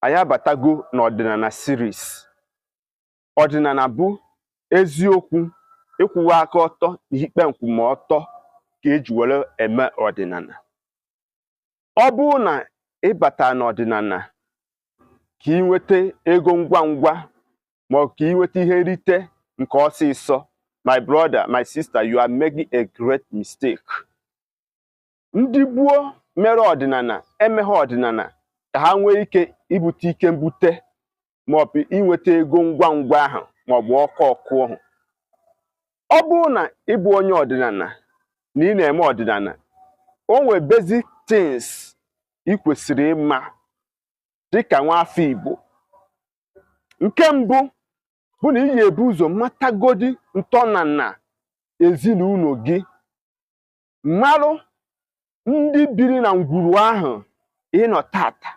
Anyị abatago n'ọdịnala series. Ọdịnala bụ eziokwu, ịkwụwa aka ọtọ na ikpe nkwụmọtọ ka eji were eme ọdịnala. Ọ bụrụ na ị bata n'ọdịnala ka ị nweta ego ngwa ngwa, ma ọ ka ị nweta ihe nrite nke ọsịsọ, my brother, my sister, you are making a great mistake. Ndị gboo mere ọdịnala emeghe ọdịnala ka ha nwee ike ibute ike mbute maọbụ inweta ego ngwa ngwa ahụ maọbụ ọkụ ọkụ ahụ. Ọ bụrụ na ị bụ onye ọdịnala na ị na-eme ọdịnala, o nwere basic things ị kwesịrị ịma dịka nwa afọ Igbo. Nke mbụ bụ na ị ga-ebu ụzọ matagodi ntọnala ezinụlọ gị, marụ ndị biri na ngwuru ahụ ịnọ tata.